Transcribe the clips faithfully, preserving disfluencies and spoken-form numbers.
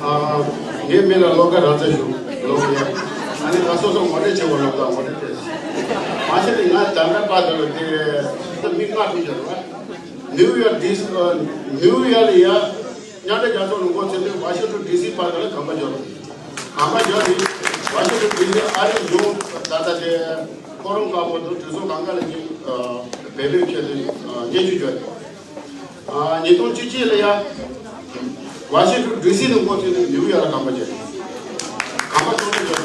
ཨ། ངའི་མིང་ལ་བློ་དགའ་རང་བཙན་ཞུ། ལོ་ཡ། ཨ་ནི་ང་སོ་སོ་ངོ་སྤྲོད་བྱེད་དགོས་ལབ་དང་ངོ་སྤྲོད་བྱེད། མ་གཞི་ནས་ང་ད་ལྟ་བར་དུ་ལ་དེ་མི་ལྔ་ཐུག་ཡོད་རེད་བ། ནིའུ་ཡོག་ཌི་སི་ཨ། ནིའུ་ཡོག་ལ་ཡ། མཉམ་འབྲེལ་རྒྱལ་ཚོགས་ལ་འགོ་ཚུགས་དུས་ཝ་ཤིང་ཊོན་ཌི་སི་བར་དུ་ལ་གམ་པ་འབྱོར། གམ་པ་འབྱོར་ནས་ཝ་ཤིང་ཊོན་ཌི་སི་ཨ་རིའི་གཞུང་ད་ལྟ་དེ་ཕོ་རུམ་དཀར་པོ་དང་གྲོས་ཚོགས་གང་ག་ལ་ཉིན་བེད་སྤྱོད་ཆེད་དུ་སྙན་ཞུ་འབྱོར། ཉིས་སྟོང་བཅུ་གཅིག་ལ་ཡ་ཝ་ཤིང་ཊོན་ཌི་སི་ལ་འགོ་ཚུགས་དུས་ནིའུ་ཡོག་ལ་གམ་པ་འབྱོར། གམ་པ་ཆུང་ཆུང་འབྱོར་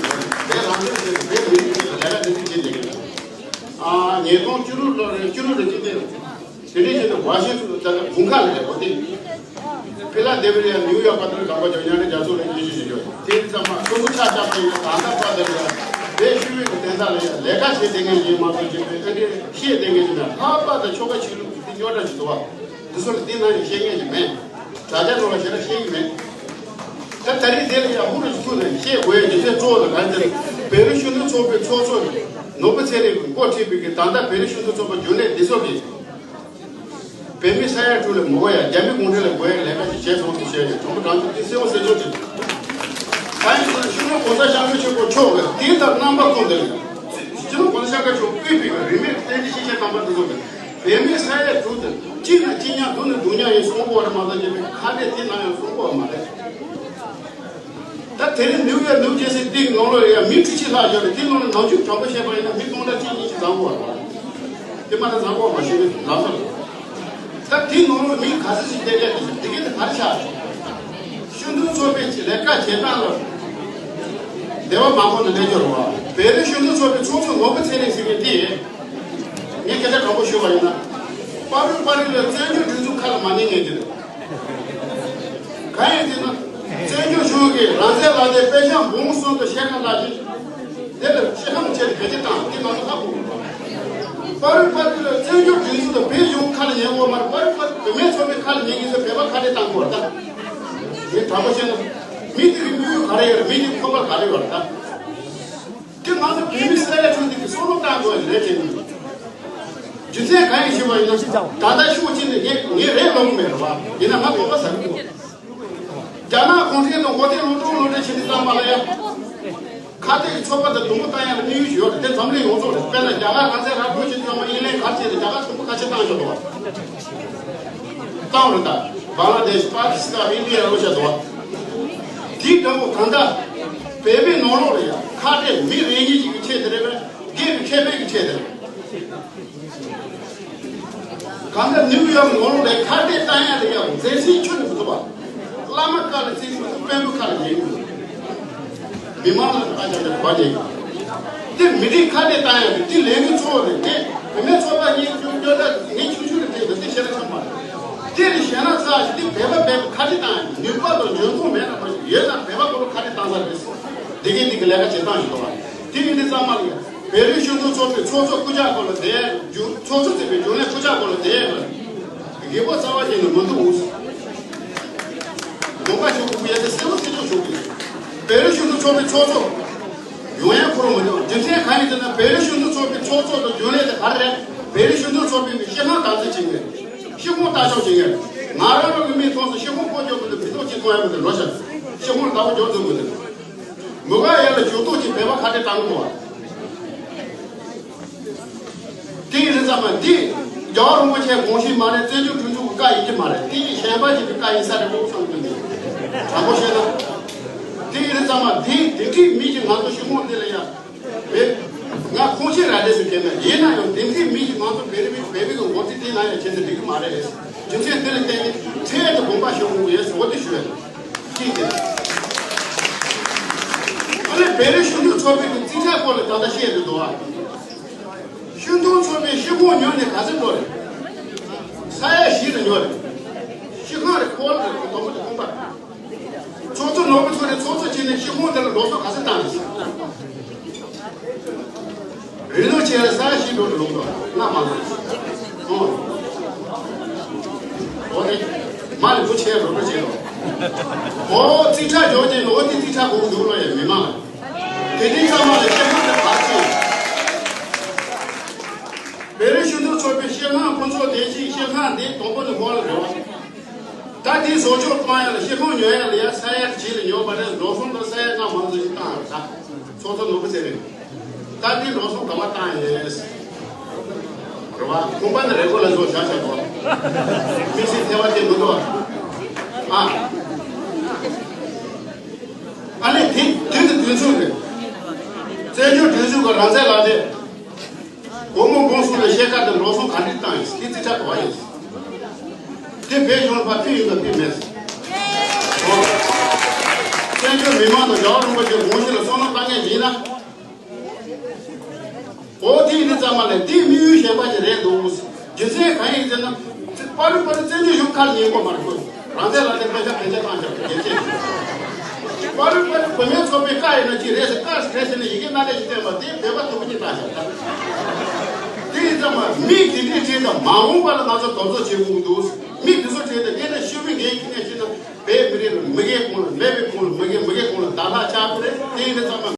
དེ་རང་བཙན་བྱས་ཏེ་བོད་མི་རིགས་ལས་ཀ་དེ་དུས་བྱེད་བསྡད་ཀྱི་ཡོད། ཉིས་སྟོང་བཅུ་དྲུག་ལོ་རེ་བཅུ་དྲུག་ལ་སྤྱི་ཟླ། དེ་ནས་བྱས་ནས་ཝ་ཤིང་ཊོན་ད་ལྟ་དགུན་ཁ་ལ་རེད་འོ་དེ། ཕི་ལ་ཌེལ་ཕི་ཡ་ནིའུ་ཡོག་བར་དུ་གམ་པ་འབྱོར། མཉམ་འབྲེལ་རྒྱལ་ཚོགས་ལ་སྙན་ཞུ་ཞུ་རྒྱུ་དེ་ཙམ་མ་སོ་སོ་ཆ་བཞག་པ་ཡིན་ན་ད་ལྟ་བར་དུ་ལ་དེ་ཤུལ་བའི་གི་དོན་དག་ལ་ཡང་ལས་ཀ་བྱེད་བསྡད་མཁན་ཞིག་མ་གཏོགས་ཅིག་པའི་ཨ་འདྲའི་བཤད་བསྡད་མཁན་ཞིག་མེད། ལྷག་པར་དུ་ཆོལ་ཁ་ཆོས་ལུགས་དེ་རྙོག་དྲ་ཞིག་འདུག་བ། འདི་ཚོ་ལ་དེ་ནང་ཡང་བཤད་མཁན་ཞིག་མེད། དྲ་རྒྱ་ནང་ལ་ཞེ་དྲག་བཤད་ཀྱི་མེད། ད་ད་རེས་དེ་ལ་ཡང་ཧུར་ཐུག་ནས་བཤད་དགོས་ཡ་རྒྱུ་མཚན་གཙོ་བོ་ལ་གང་ཟེར། བོད་རིགས་སྤྱི་མཐུན་ཚོགས་པའི་ཚོགས་གཙོ་ནོར་བུ་ཚེ་རིང་གིས་འགོ་ཁྲིད་པའི་གི་ད་ལྟ་བོད་རིགས་སྤྱི་མཐུན་ཚོགས་པ་རྒྱུན་ལས་འདི་ཚོ་གིས་བོད་མི་ས་ཡ་དྲུག་ལ་མི་དགོས་ཡ། རྒྱ་མི་གུང་ཁྲན་ལ་དགོས་ཡ་ལས་ཀ་ཞིག་བྱས་སོང་ཟེར་བཤད་ཡོད། དྲང་པོ་དྲང་བདེན་གསལ་བོ་གསལ་ཆོག་ཅིག་ད་ཡིན་ཟེར་ན་སྤྱི་ནོར་གོང་ས་སྐྱབས་མགོན་ཆེན་པོ་མཆོག་གིས་དེ་ལྟར་རྣམ་པ་ཀུན་ཏུ་ལ་སྤྱི་ནོར་གོང་ས་སྐྱབས་མགོན་མཆོག་དབུས་པའི་རིས་མེད་བསྟན་འཛིན་སྐྱེས་ཆེན་དམ་པ་འདི་ཚོ་གིས་བོད་མི་ས་ཡ་དྲུག་དེ་གཅིག་ན་གཅིག་མཉམ་སྡུག་ན་སྡུག་མཉམ་ཡིན་གསུང་གི་ཡོད་རེད་མ་གཏོགས་རྒྱ་མི་ཁ་བྲལ་དེ་ནང་ཡང་གསུང་གི་ཡོད་མ་རེད། ད་དེ་རིང་ནིའུ་ཡོག་ནིའུ་ཇར་སི་འདིའི་ནང་ལོགས་ལ་ཡང་མི་ཁྲི་གཅིག་ལྷག་ཡོད་རེད། དེའི་ནང་ལ་ནང་ཆོས་དྲང་པོ་བཤད་པ་ཡིན་ན་མི་སྟོང་ཕྲག་གཅིག་གཉིས་ཤིག་འཛོམས་ཡོད་རེད། དེ་མ་གཏོགས་འཛོམས་ཡོད་མ་ཤེས་ནི་ལམ་སང་། ད་དེའི་ནང་ལོགས་མི་ག་ཚོད་ཞིག་བསྡད་ཡོད་དེ་དེ་གས་དེ་ག་རེ་ཆགས། སྤྱི་མཐུན་ཚོགས་པའི་ལས་ཀ་བྱེད་སྟངས་ལ་འདས་པ་མང་པོ་ནས་གནས་སྐྱོར་བ། བོད་རིགས་སྤྱི་མཐུན་ཚོགས་པའི་ཚོགས་གཙོ་ནོར་བུ་ཚེ་རིང་ཟེར་མཁན་དེ། ངས་སྐད་ཆ་དྲང་པོ་ཞུས་པ་ཡིན་ན། པ་རུ་པ་རི་ལ་བཙན་བྱོལ་སྒྲིག་འཛུགས་ཁ་ལ་མ་ཉན་མཁན་དེ་རེད། གང་ཡིན་ཟེར་ན། བཙན་བྱོལ་གཞུང་གིས་རང་བཙན་ལག་དེབ་དཔེ་ཤག་འབུམ་གསུམ་དང་ཕྱེད་ཀ་ལྷག་ཅིག་དེ་ལ་ཕྱི་ལམ་བྱས་ཏེ་བེད་སྤྱོད་བཏང་། དེ་ང་ཚོ་ཧ་གོ་དགོས། པ་རུ་པ་རི་ལ་བཙན་བྱོལ་སྒྲིག་འཛུགས་དང་བོད་གཞུང་ཁ་ལ་ཉན་དགོས་མ་རེད། པ་རུ་པ་རི་བུད་མེད་ཚོགས་པའི་ཁ་ལ་ཉན་གྱི་ཟེར་བོད་པ་ཁ་བྲལ་བཏང་དགོས་རེད་ད། ངས་དྲང་པོ་བཤད་ན། མི་དེ་གི་དམིགས་ཡུལ་ག་རེ་ཡོད་རེད། མི་དེ་ཁོག་པ་ག་རེ་ཡོད་རེད་ད། དེ་ང་ཚོ་བོད་མི་ས་ཡ་དྲུག་དེ་གི་བསམ་བློ་བཏང་དགོས་རེད་ཅེས། རྒྱུ་མཚན་གང་ཡིན་ཞུས་པ་ཡིན་ན། ད་ལྟ་ཤུགས་ཅིག་ནས་ངས་ངས་རེད་ལབ་གི་མེད་རེད་བ། ཡིན་ན་ང་དོགས་པ་ཟ་གི་འདུག་རྒྱ་ནག་གུང་ཁྲན་ཏང་གོ་དེ་ལོ་དྲུག་ལོ་དྲུག་བྱེད་དུས་ཙམ་པ་ལ་ཡ། ཁ་གཏད་ཀྱི་ཚོགས་པ་དང་དུམ་བུ་བཏང་ཡ་ལ་དམིགས་ཡུལ་ཞིག་ཡོད་རེད། དེ་འཛམ་གླིང་ཡོངས་རྫོགས་རེད། དཔེར་ན་རྒྱ་གར་ག་ཚད་ར་སྤྲོད་བྱེད་དུས་ཙམ་པ་དབྱིན་ལན་ག་རེ་བྱས་ཏེ་རྒྱ་གར་དུམ་བུ་ཁ་ཕྱེ་བཏང་ཤོག་དོ། བཏང་རེད་ད། བང་ལ་དེཤ། པ་ཀི་སི་ཐན། ཨིན་ཌི་ཡ། ར་ཤ་དོ། དེའི་འདྲ་པོ་གང་ལྟར། བོད་པའི་ནང་ལོགས་ལ་ཡང་ཁ་བྲལ་མི་རེ་གཉིས་ཀྱི་ཆེད་དུ་རེད་པས། སྒེར་གྱི་ཁེ་ཕན་གྱི་ཆེད་དུ་རེད། གང་ལྟར་ནིའུ་ཡོག་ནང་ལོགས་ལ་ཁ་བྲལ་བཏང་ཡ་ལ་ཡང་འཛིན་སྲིད་ཁྱོན་ནས་མི་ཐུབ་པ། བླ་མ་བཀའ་ལ་བརྩི་མི་ཐུབ། དཔོན་པོའི་བཀའ་ལ་ཉན་མི་ཐུབ། མི་མང་ལ་ཨ་ཅག་ཅག་གོ་ནས། དེ་མི་རིགས་ཁ་བྲལ་བཏང་ཡ་དེ་དེ་ལས་འགུལ་གཙོ་བོ་རེད། དེ་བུད་མེད་ཚོགས་པ་གཉིས་བཅུ་བཅོ་ལྔ་ངས་ཆུང་ཆུང་རེད། དེ་དེ་ཤེས་ར་ཆོག་མ་རེད། དེ་ལས་གཞན་ན་ཚ་ཞིག་དེ་བོད་པ་བོད་པ་ཁ་བྲལ་བཏང་ཡ་ནུས་པ་དང་འཇོན་ཐང་མེད་ན་མ་ཞིག་ཡོད་ན་བོད་པ་ཁོ་རང་ཁ་བྲལ་བཏང་ས་རེད། དེ་གས་འདི་གི་ལས་ཀ་བྱེད་སྟངས་ཞིག་འདུག་བ། དེ་ཡིན་དུས་ཙམ་མ་ལ་བོད་རིགས་སྤྱི་མཐུན་ཚོགས་པའི་ཚོགས་གཙོ་སྐུ་ཕྱྭ་སྐོར་ལ་བསྡད། ཚོགས་གཙོ་བརྩིས་པའི་རྒྱུན་ལས་སྐུ་ཕྱྭ་སྐོར་ལ་བསྡད། དགེ་བ་རྩ་བ་ཉིད་ནས་མི་འདུག་དགོངས་པ་ཞུ་དགོས་ཡ་དེ་གསལ་པོ་གསལ་ཆོག་ཞུ་དགོས། བོད་རིགས་སྤྱི་མཐུན་ཚོགས་པའི་ཚོགས་གཙོ་ཡོང་ཡ་ཁོ་རང་མི་འདུག་རྒྱུ་མཚན་གང་ཡིན་ཟེར་ན། བོད་རིགས་སྤྱི་མཐུན་ཚོགས་པའི་ཚོགས་གཙོ་དང་རྒྱུན་ལས་དེ་ག་རེ་རེད། བོད་རིགས་སྤྱི་མཐུན་ཚོགས་པའི་མི་སྤྱི་ཁང་དམ་འཛིན་བྱེད་མཁན། སྤྱི་ཁོངས་ལྟ་ཞིབ་བྱེད་མཁན། ང་རང་རང་གི་མིག་མཐོང་སོང་། སྤྱི་ཁོངས་སྤོ་འཇོག་དགོས་འདུག་མི་ཐོག་གཅིག་གཏོང་ཡ་མི་འདུག་ལོ་ཤ་སྤྱི་ཁོངས་ལ་བདག་པོ་འཇོག་འཛུལ་དགོས་འདུག་མི་དགའ་ཡ་ལ་ཇུས་གཏོགས་ཀྱིས་བོད་པ་ཁ་བྲལ་བཏང་གི་འདུག་བ། དེ་ཡིན་ཙང་མ་འདི་རྒྱལ་བ་རིན་པོ་ཆེའི་དགོངས་གཞི་མ་རེད། བཙན་བྱོལ་སྒྲིག་འཛུགས་ཀྱི་བཀའ་ཡིན་གྱི་མ་རེད། དེ་གཞན་པ་ཞིག་གི་བཀའ་ཡིན་ས་རེད་མོ་བསམ་གྱི་འདུག་དྲང་པོ་བཤད་ན། དེ་ཡིན་ཙང་མ་འདི་དེ་འདྲའི་མི་ཞིག་ང་ཚོ་སྤྱི་དམངས་འདི་ལ་ཡང་བེད། ང་ཁུངས་སྐྱེལ་ར་དེ་སུ་གལ་མེད། ཡིན་ན་ཡང་དེ་འདྲའི་མི་ཞིག་ང་ཚོ་བེད་རིགས་བེད་རིགས་ཀྱི་འགོ་ཁྲིད་དེ་ན་ཡང་བྱེད་ཚེ་འགྲིག་གི་མ་རེད། རྒྱུ་མཚན་འདི་ལ་བརྟེན་ནས་འཕྲལ་དུ་དགོངས་པ་ཞུ་དགོས་ཡོད་ཟེར་འོ་དེ་ཞུ་ཡ་ཡིན། གཅིག་དེ། ཨ་ནི་བོད་རིགས་སྤྱི་མཐུན་ཚོགས་པའི་གི་རྩིས་ཁྲ་སྐོར་ལ་ད་ལྟ་བཤད་དུ་འདུག་ཨ། སྤྱི་མཐུན་ཚོགས་པའི་སྤྱི་ཁོངས་ཉོ་ནས་ག་ཚོད་འགྲོ་རེད། ས་ཡ་བཞི་ལ་ཉོ་རེད། སྤྱི་ཁང་རེད། ཧོལ་རེད། དོ་མོ་དེ་ཁང་པ། ཚོགས་གཙོ་ནོར་བུ་མཚོ་རེད། ཚོགས་གཙོ་བྱས་ནས་སྤྱི་ཁོངས་དེ་ལ་འགྲོ་སོང་ག་ཚོད་བཏང་རེད། རིན་ལུགས་ཆེ་ལ་ས་ཡ་བཞི་འགྲོ་རུ་ལོངས་འགྲོ་ན་མ་འགྲོ། ཨོ། འོ་དེ། མ་ལས་འགོ་ཆེ་རུ་འགྲོ་ཆེ་རུ། ཨོ་རྩིས་ཁྲ་འཇོག་ཅེས་ཨོ་དེ་རྩིས་ཁྲ་དགོས་འདུག་ལོ་ཡ་མི་མང་ལ། དེ་དུས་ཚང་མ་ལ་སྤྱི་ཁང་དུ་བར་ཆེ། བོད་རིགས་སྤྱི་མཐུན་ཚོགས་པའི་སྤྱི་ཁང་ཁོ་ཚོ་དེ་བཞིན་སྤྱི་ཁང་འདི་དང་པོ་ནས་ཧོལ་རེད་བ། ད་དེའི་བཟོ་བཅོས་གཏོང་ཡ་ལ་སྤྱི་ཁང་ཉོ་ཡ་ལ་ཡ་ས་ཡ་ ཅིག་ལ་ཉོ་བ་རེད། འགྲོ་སོང་དང་ས་ཡ་ལྔ་མང་ཚོ་ཞིག་བཏང་ཡོད་ད། ཚོགས་གཙོ་ནོར་བུ་ཚེ་རིང་། ད་དེ་འགྲོ་སོང་ག་པར་བཏང་ཡོད། རེད་བ། ཁོང་པ་ནི་རེ་སྐོར་ལ་བཟོ་བཞག་བྱས་གོ། མི་སེར་ཐེ་བ་དེ་མི་འདུག་ཨ། ཨ་ནི་དེ་དུས་དུས་དུས་ཚོད་རེད། བཙན་བྱོལ་སྒྲིག་འཛུགས་ཀྱི་རང་བཙན་ལག་དེབ། སྒོར་མོ་འབུམ་གསུམ་ལ་ཤེལ་དཀར་དང་འགྲོ་སོང་ག་འདྲ་བཏང་ཡོད། དེ་རྩིས་ཁྲ་ག་པར་ཡོད། དེ་བེད་སྤྱོད་པ་ཕུད་ཡིན་དང་ཕུད་མེད། འོ། བཙན་བྱོལ་མི་མང་དང་རྒྱལ་བ་རིན་པོ་ཆེའི་དགོངས་གཞི་ལ་བསམ་བློ་བཏང་མཁན་ཡིན་ན། འོ་དེ་ཡིན་དུས་ཙམ་པ་ལས་དེ་དམིགས་ཡུལ་གཞན་པ་ཞིག་རེད་འདུག་རྒྱུ་མཚན་གང་ཡིན་ཟེར་ན། པ་རུ་པ་རུ་བཙན་བྱོལ་གཞུང་ཁ་ལ་ཉན་དགོས་མ་རེད་ཁོ། རང་བཙན་ལག་དེབ་དཔེ་ཆ་བེད་སྤྱོད་བཏང་བཞག་རྒྱལ་གཅེས། པ་རུ་པ་རུ་བུད་མེད་ཚོགས་པའི་བཀའ་ཡིན་ན་ཅི་རེད་ཟེར། བཀའ་ཟེར་ནས་ཡི་གེ་སྣ་ལས་ཤིག་བསྟན་པ་དེ་བོད་པ་དུ་མ་ཅིག་བཏང་བཞག་ད། དེ་ཡིན་ཙམ་པ་མི་དེ་འདྲའི་ཁྲིད་དང་མ་འོངས་པ་ལ་ང་ཚོ་དོགས་ཟོན་བྱེད་དགོས་ཀྱི་འདུག་མི་དེ་ཚོ་ཁྲིད་དང་དེ་ནས་ཤུལ་མི་ངས་ཁྱི་ངས་ཁྱི་དང་བོད་མི་རིགས་ལ་མི་དགེ་གོང་ལ་མེད་པའི་གོང་ལ་མི་དགེ་མི་དགེ་གོང་ལ་བརྡ་ལྷག་ཆགས་པ་རེད། དེ་ཡིན་ཙམ་པ་